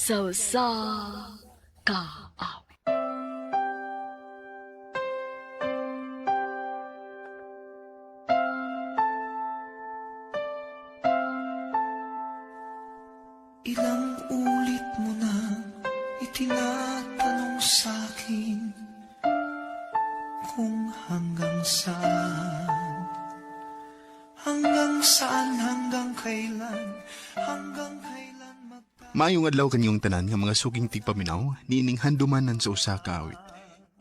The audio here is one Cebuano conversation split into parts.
Sa usa ka awit. Ilang ulit mo na itinatanong sa'kin kung hanggang saan, hanggang saan, hanggang kailan magta- Maayong adlaw kanyong tanan nga mga suking tigpaminaw niining handumanan sa usa ka awit.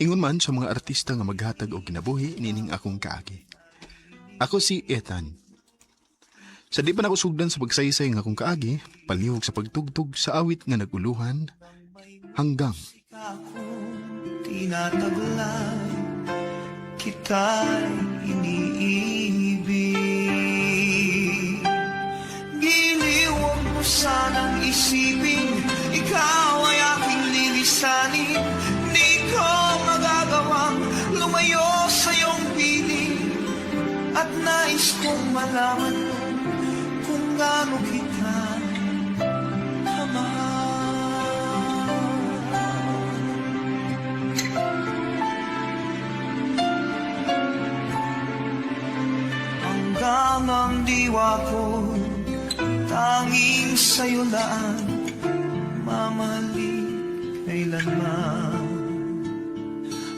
Ingon man sa mga artista nga maghatag og kinabuhi niining akong kaagi. Ako si Ethan. Sa di pa nako sugdan sa pagsaysay nga akong kaagi, palihog sa pagtugtog sa awit nga naguluhan hanggang Akong tinataglay, kita'y iniibig. Giliw, huwag mo sanang isipin, ikaw ay aking lilisanin. Di ko magagawang lumayo sa iyong piling. At nais kong malaman mo kung gaano kita kamahal. Hanggang ang diwa ko, tanging sa'yo lang, mamahalin kailanman.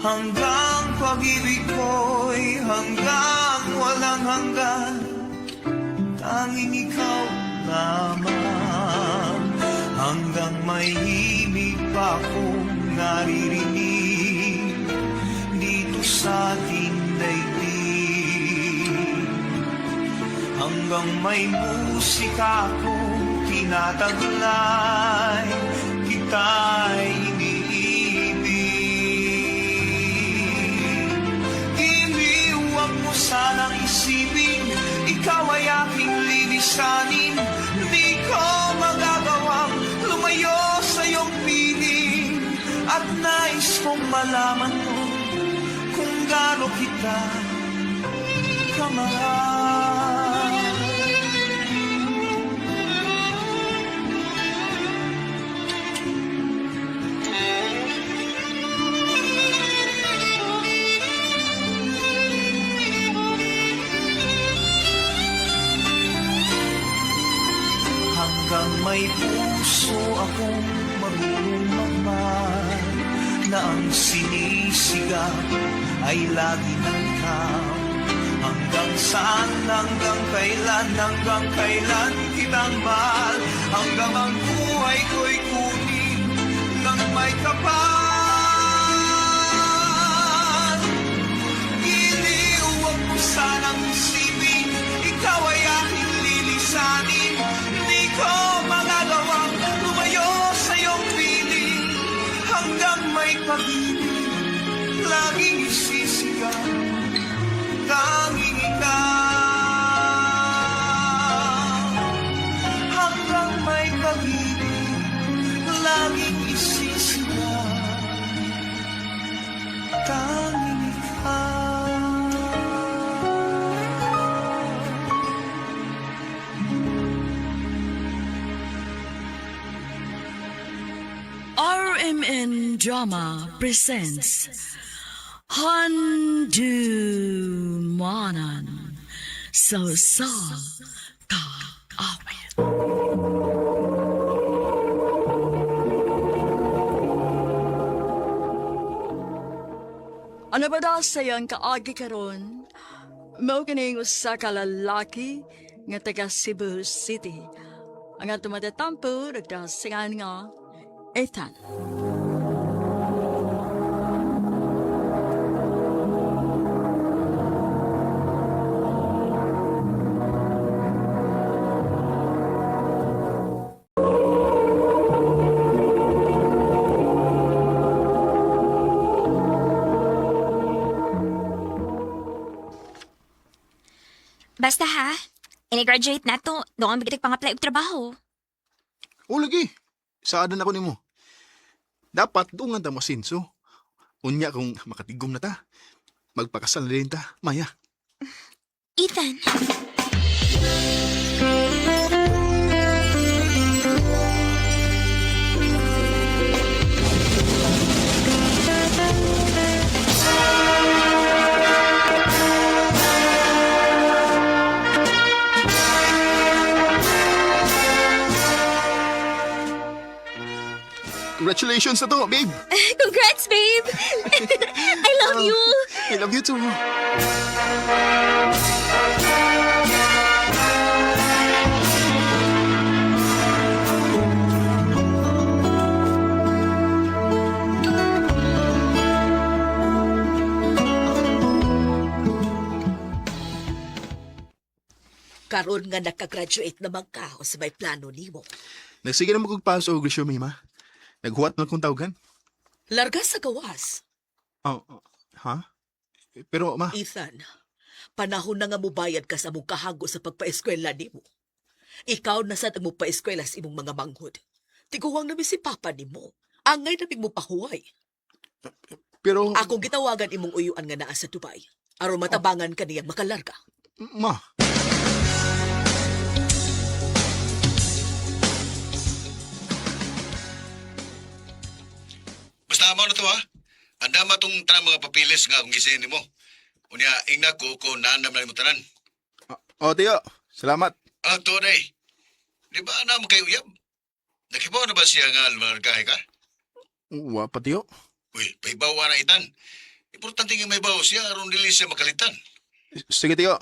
Hanggang pag-ibig ko'y hanggang walang hanggan, tanging ikaw lamang. Hanggang may himig pa akong naririnig dito sa ating daigdig. Hanggang may musika akong tinataglay, kita'y iniibig. Giliw, huwag mo sanang isipin, ikaw ay aking lilisanin. Di ko magagawang lumayo sa iyong piling. At nais kong malaman mo kung gaano kita kamahal. Hanggang may puso akong marunong magmahal, na ang sinisigaw ay lagi ng ikaw. Hanggang saan, hanggang kailan kitang mahal. Hanggang ang buhay ko'y kunin ng may kapal. Giliw, huwag mo sanang isipin, ikaw ay aking lilisanin. Di ko magagawang lumayo sa iyong piling. Hanggang may pag-ibig, laging isisigaw, tanging ikaw. Hanggang may pag-ibig, laging isisigaw, tanging ikaw. RMN Drama presents Handumanan sa usa ka awit. Ano ba daw sa iyang kaagi karon? Mao kining usa ka lalaki nga taga Cebu City. Ang atong matatampo nagdasingan nga Ethan. Basta ha, ini-graduate na to, doon ang bigitig pang-apply og trabaho. O lagi, saadan ako nimo. Dapat dungan ta mo sinso. Unya kung makatigom na ta, magpakasal na din ta, Maya. Ethan, Congratulations na to, babe! Congrats, babe! I love you! I love you too. Karon nga nakagraduate naman ka o sa may plano nimo. Nagsige na mo kong paso og resume, ma. Naghuwat na kong tawagan. Larga sa gawas, Oh, oh, ha? Pero, ma, Ethan. Panahon na nga mubayad ka sa mong kahago sa pagpaeskwela nimo. Ikaw na sad ang mupaeskwela sa imong mga manghod. Tiguwang nami si Papa nimo. Angay naming mupahuway. pero... Akong gitawagan imong uyuan nga naa sa Dubai. Aron matabangan ka niyang makalarga. Ma, Basta amo na to ha. Andama tong tanang mga papilis nga akong gisihin nimo. Unya ingna ko ko naandam na nimo tanan. Oh, Tiyo. Salamat. Ah, to day. Di ba na mo kay uyab? Nakibaw na ba siya nga lumargahe ka? Wa pa, Tiyo. Uy, pahibaw na itan. Importante nga may bawo siya aron dili siya makalitan. Sige, Tiyo.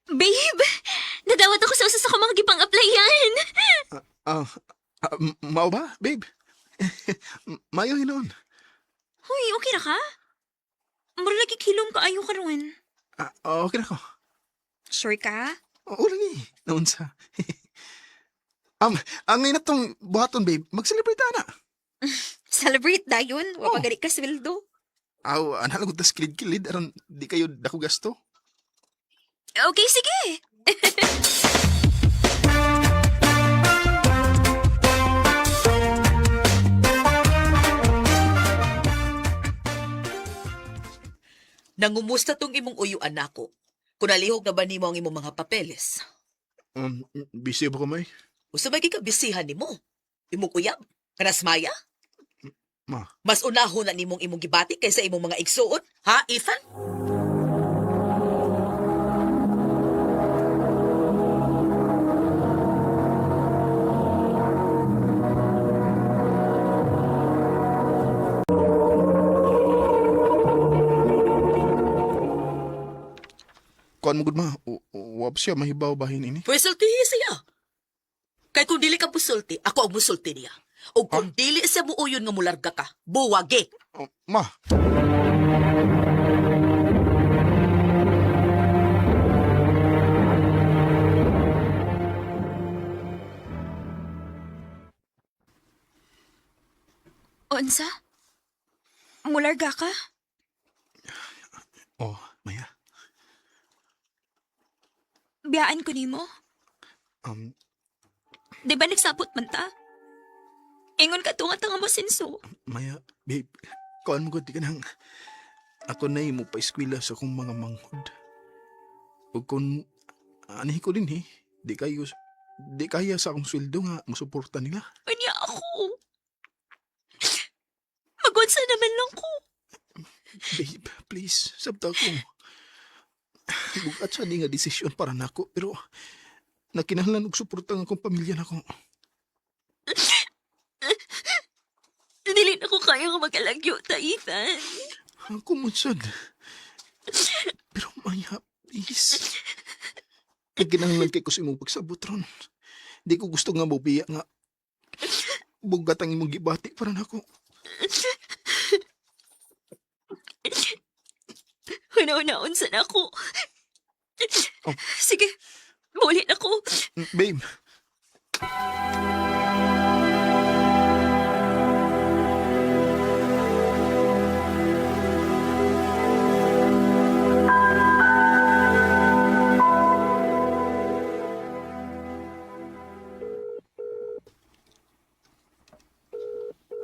Babe! Nadawat ako sa usa sa mga gipang-applyan! Ah, ah, mao ba, babe? Mayo hinon. Huy, okay na ka? Mura lagi kilom ka ayo karon. Ah, okay na ko. Sure ka? Oo lagi. Naunsa. Ang ngayon na tong buhaton, babe, mag-celebrate na. Celebrate dayon. Wa Oh. pa gani ka sweldo. Aw, ana lang tas kilid-kilid aron di kayo dako gasto. Okay, sige. Nangumusta tong imong uyuan nako. Kung nalihok na ba nimo ang imong mga papeles? Busy ba ko may? Usa ba gikabisihan nimo? Imong uyab? Kanas Maya? Ma. Mas unahon na nimong imong gibati kaysa imong mga igsuon, ha, Ethan? Kuan mo gud ma, wa pa siya mahibaw bahin ini. Pwesultihi siya. Kay kung dili ka musulti, ako ang musulti niya. O kung dili siya muuyon nga mularga ka, buwagi. Oh, ma. Unsa? Mularga ka? Oh, Maya. Biyaan ko nimo. Di ba nagsabot man ta? Ingon ka tunga tanga mo sinso. Maya, babe. Kuan mo gud di ka nang ako na mo pa eskwela sa akong mga manghod. Ug kung anihi ko din eh, di kaya sa akong sweldo nga mosuporta nila. Unya ako. Magunsa naman lang ko. Babe, please, sabta ko. Bugat sa di nga desisyon para nako, pero nakinahanglan og suporta ang akong pamilya nako. Dili na ko kaya nga mag-alagyo ta, Ethan. Ako mo sad. Pero Maya, please. Nagkinahanglan kay ko sa imong pagsabot ron. Di ko gusto nga mobiya nga bugat ang imong gibati para nako. Una-unaon sa na ako. Oh. Sige, muli na ko. Babe.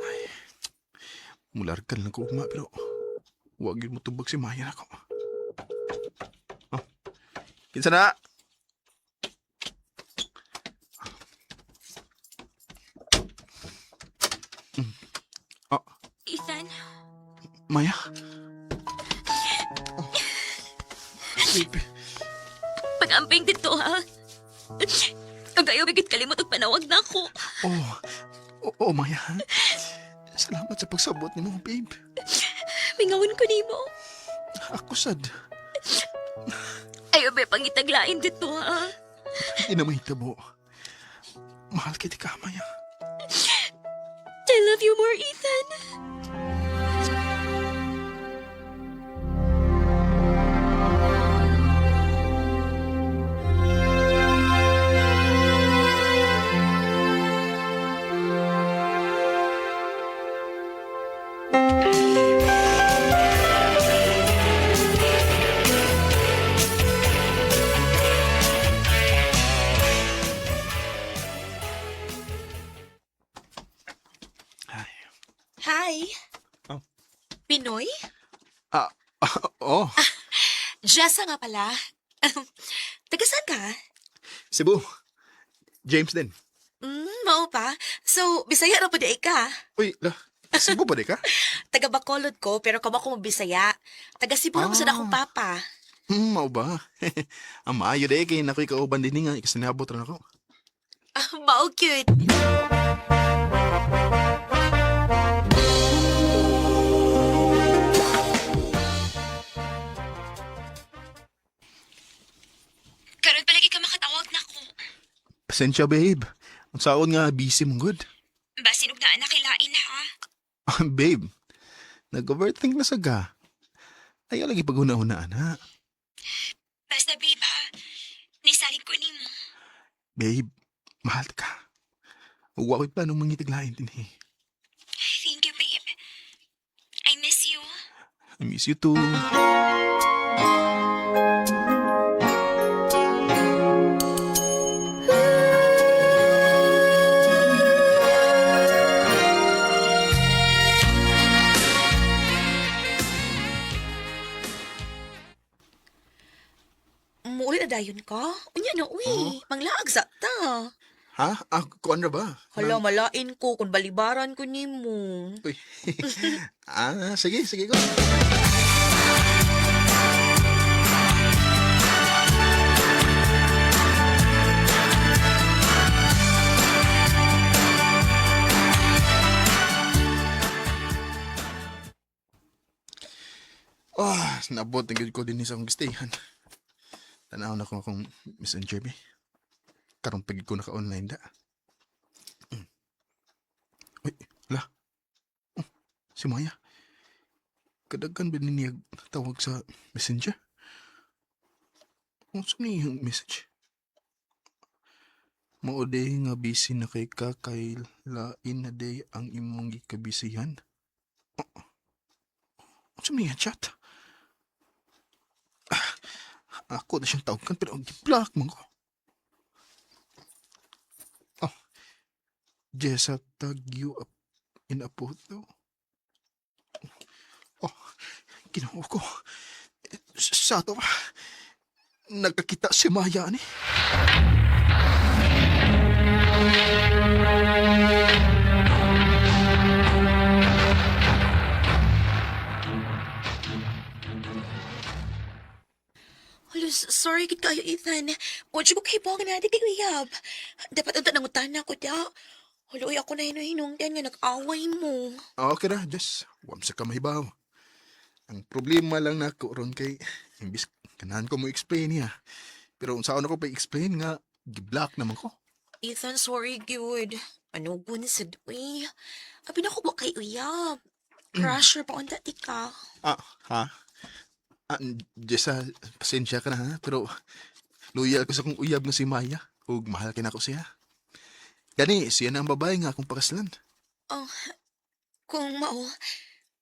Ay, mularkan lang ko ugma pero wag yun mo tubag si Maya nako. Oh. Kinsa na? Ethan, Maya? Oh. Pag-amping dito ha. Ug ayaw bigit kalimot og panawag na ako. Oh, oo, Maya. Salamat sa pagsabot nimo, babe. Mingawon ko nimo. Ako sad. Ayaw ba pangitaglain dito ha. Hindi na mahitabo. Mahal kita ka, Maya. I love you more, Ethan. Ay. Hi. Oh. Pinoy? Ah, oh, Jessa nga pala. Taga saan ka? Cebu. James din. Mao pa. So, Bisaya ra pud ka. Uy, la, Cebu pa di ka? Taga Bacolod ko, pero kamo ko Bisaya. Taga Cebu ra sad akong papa. Mao ba? Ang maayo di kay nakoy kauban din nga ikasinabot ra nako. Ah, mao cute. Karon palagi ka makatawag na ko. Pasensya, babe. Ang saon nga busy mong good. Basin og naa na kay lain ha. Babe, nag-overthink na sa ka. Ayaw lagi paghuna-hunaan, ha? Basta babe ha. Nisalig ko nimo. Babe, mahal ka. Ug wa ko'y planong mangitiglain din eh. Thank you, babe. I miss you. I miss you too. Muuli na dayon ka? Unya na, uy. Manglaag sa ta. Ha? Ah, kuan ra ba? Hala, malain ko kung balibaran ko nimo. Uy. Ah, sige, sige ko. Ah, nabot na gyud ko dinhi sa akong gistayan. Tanaw na ko akong messenger be. Karon pagid ko naka-online da. Uy, la. Oh, si Maya. Kadaghan ba ni niya tawag sa messenger? Unsa ni yung message? Mao day nga busy na kay ka kay lain na day ang imong gikabisihan. Oh, unsa ni chat? Ah, ako na siyang tawagan pero ang gi-block man ko. Oh, Jessa tag you up in a photo. Oh, ginoo ko. Sa to ba? Nagkakita si Maya ni. Hala, sorry gid kayo, Ethan. Wa ko kay nga na di kay uyab. Dapat unta nangutana ko da. Hala, uy, ako na hinuhinungdan nga nag-away mo. Ah, okay ra, Jess. Wam sa ka mahibaw. Ang problema lang nako ron kay imbis kanahan ko mo explain niya. Pero unsaon ako pa explain nga gi-block naman ko. Ethan, sorry gyud. Ano gun sad uy. Abi na ko wa kay uyab. Pressure pa unta ti ka. Ah, ha? Ah, Jessa, pasensya ka na ha, pero loyal ko sa kong uyab nga si Maya ug mahal kay nako siya. Gani, siya na ang babae nga akong pakaslan. Oh, kung mao,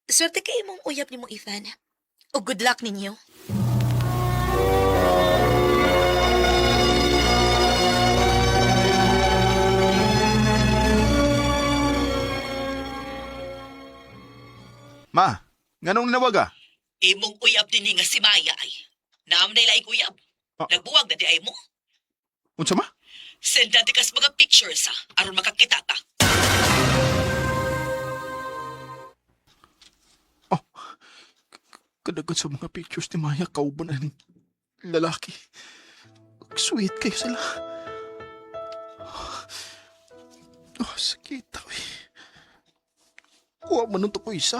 swerte kay imong uyab nimo, Ethan. O good luck ninyo. Ma, nganong nawag ah? Imong uyab dinhi nga si Maya ay. Naam na ilaing uyab. Ah. Nagbuwag na di ay mo. Unsa ma? Send na di kas mga pictures ha, aron makakita ta. Oh, kadagan sa mga pictures ni Maya, kauban na ning lalaki. Sweet kayo sila. Oh, sakit ako eh. Kuha man nun to ko isa.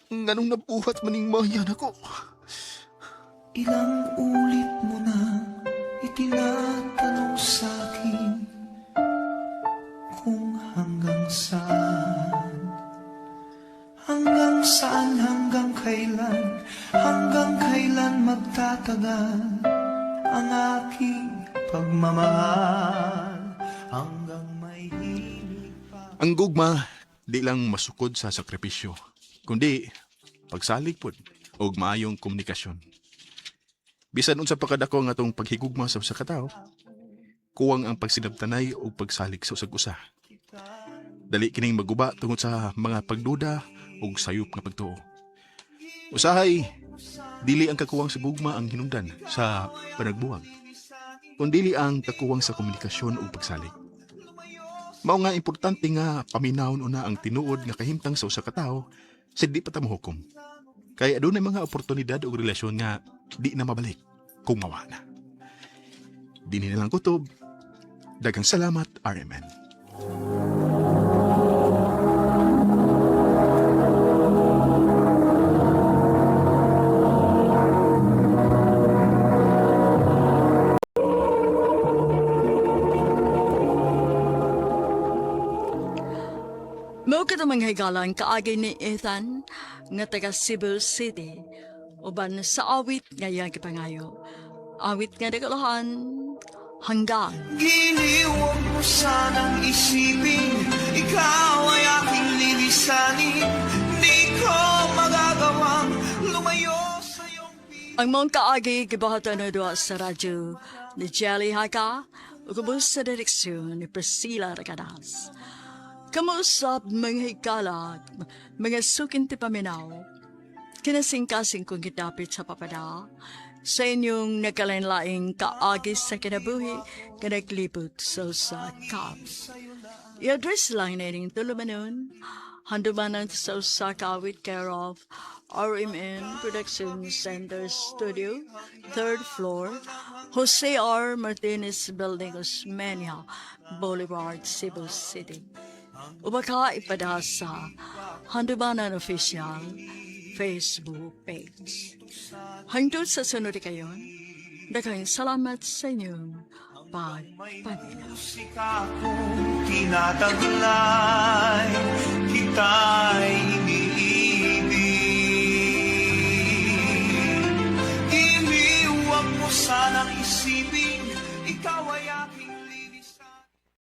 Nganong nabuhat maning mayan ako. Ilang ulit mo na itinatanong sa'kin kung hanggang saan. Hanggang saan, hanggang kailan magtatagal ang aking pagmamahal, hanggang may himig pa. Ang gugma, di lang masukod sa sakripisyo, kundi pagsalig pod og maayong komunikasyon. Bisan unsa pa kadako ang atong paghigugma sa usa ka tawo, kuwang ang pagsinabtanay ug pagsalig sa usag usa. Dali kining maguba tungod sa mga pagduda ug sayop nga pagtuo. Usahay, dili ang kakuwang sa gugma ang hinungdan sa panagbuwag, kundili ang kakuwang sa komunikasyon ug pagsalig. Mao nga importante nga paminawon una ang tinuod nga kahimtang sa usa ka tawo sa di pa ta mohukom. Kay adunay mga oportunidad ug relasyon nga di na mabalik kung mawa na. Dinhi na lang kutob. Daghang salamat, RMN. Mao ka mga higalan kaagi ni Ethan nga taga Cebu City uban sa awit nga iyang gipangayo. Awit nga nagalahan hanggang. Giliw, huwag mo sanang isipin, ikaw ay aking lilisanin. Di ko magagawang lumayo sa iyong piling. Ang mong kaagi gibahatan na duha sa radyo ni Jelly Haka ug ubos sa direksyon ni Priscilla Raganas. Kamuusap mga higala, mga sukin ti paminaw, kinasingkasing kong gidapit sa papada, sa inyong nagkalain-laing kaagi sa kinabuhi, kanaglibot sa usa ka. I-address lang na ining tulumanon, handumanan sa usa ka awit care of RMN Production Center Studio, third floor, Jose R. Martinez Building, Osmeña Boulevard, Cebu City. Ubaka ipada sa Handumanan Official Facebook page. Hangtod sa sunod kayon, daghang salamat sa inyong pagpaminaw. Musika kong tinataglay, kita'y iniibig.